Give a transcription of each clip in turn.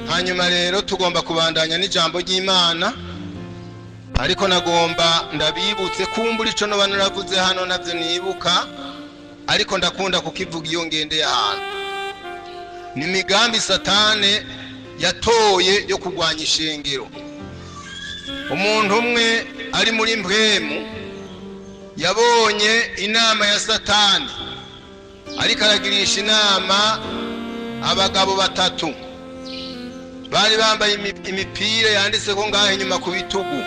Hanyuma rero tugomba kubandanya n'ijambo ry'Imana, ariko nagomba ndabibutse kumbura ico noba naravuze hano navyo nibuka, ariko ndakunda kukivuga iyo ngendeye ahantu. Ni imigambi Satane yatoye yo kurwanya ishengero. Umuntu umwe ari muri mpwemu yabonye inama ya Satani ariko aragirisha inama abagabo batatu bari bambaye imipira yanditse ko ngaho inyuma ku bitugu.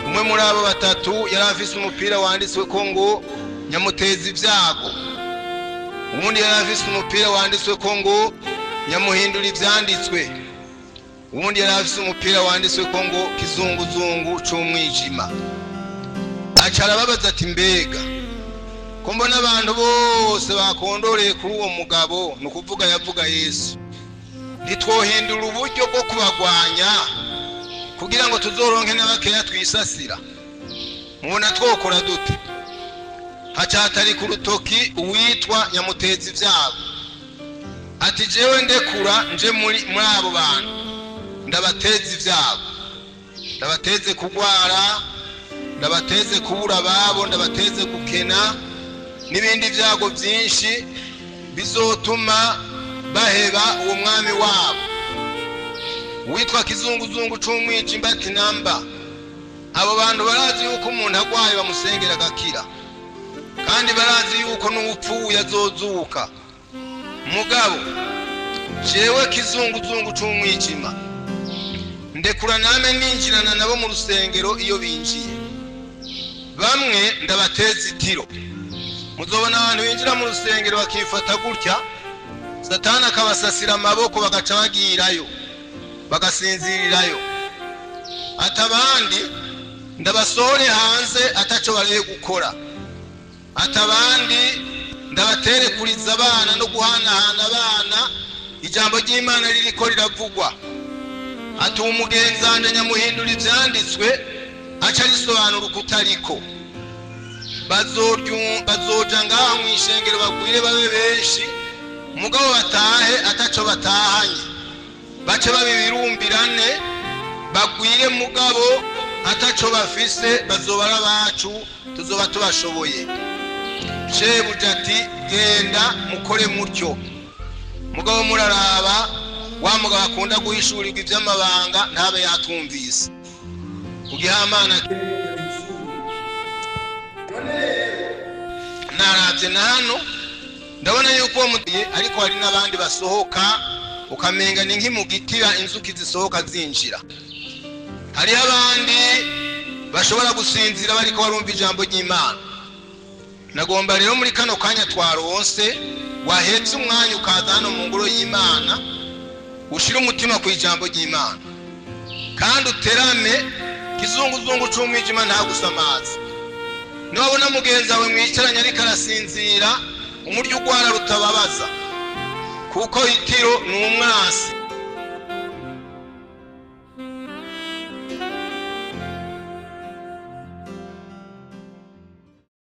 Umwe muri abo batatu yari afise umupira wanditswe ko ngo "Nyamuteza ibyago", uwundi yari afise umupira wanditswe ko ngo "Nyamuhindura ibyanditswe", uwundi yari afise umupira wanditswe ko ngo "Kizunguzungu c'umwijima". Aca arababaza ati: "Mbega ko mbona abantu bose bakondoreye kuri uwo mugabo?" Ni ukuvuga yavuga Yesu. "Ntitwohindura uburyo bwo kubagwanya kugira ngo tuzoronke n'abakeya twisasira? Mubona twokora dute?" Hacatari ku rutoki uwitwa Nyamuteza ibyago, ati: "Jewe ndekura nje muri abo bantu, ndabateze ibyago, ndabateze kugwara, ndabateze kubura ababo, ndabateze gukena n'ibindi byago byinshi bizotuma baheba uwo mwami wabo." Uwitwa Kizunguzungu c'umwijima ati: "Namba abo bantu barazi yuko umuntu agwaye bamusengera agakira, kandi barazi yuko n'uwupfuye azozuka. Mugabo jewe Kizunguzungu c'umwijima ndekura name ninjirana nabo mu rusengero. Iyo binjiye, bamwe ndabateza itiro." Muzobona abantu binjira mu rusengero bakifata gutya, Satani akabasasira amaboko, bagaca bagirayo bagasinzirirayo. Ati: "Abandi ndabasohore hanze ataco bareye gukora." Ati: "Abandi ndabatere kuriza abana no guhanahana abana ijambo ry'Imana ririko riravugwa." Ati: "Uwo mugenzanje Nyamuhindura ivyanditswe aca risobanura ukutariko. Bazoja ngaho mw'ishengero bagwire babe benshi, mugabo batahe ataco batahanye, bace babibirumbirane, bagwire mugabo ataco bafise. Bazoba ari abacu, tuzoba tubashoboye." Shebuja ati: "Genda mukore mutyo, mugabo muraraba wa mugabo akunda guhishurirwa ivy'amabanga ntabe yatwumvise." Kugihamana naravye na hano ndabona yuko uwo mudiye, ariko hari n'abandi basohoka ukamenga ni nk'imugitira inzuki zisohoka zinjira. Hariho abandi bashobora gusinzira bariko barumva ijambo ry'Imana. Nagomba rero muri kano kanya twaronse, wahetse umwanya ukaza hano mu ngoro y'Imana, ushire umutima ku ijambo ry'Imana kandi uterame. Kizunguzungu c'umwijima ntagusamaza. Niwabona mugenzi wawe mwicaranye ariko arasinzira, umuryo ugwara rutababaza, kuko itiro ni umwasi.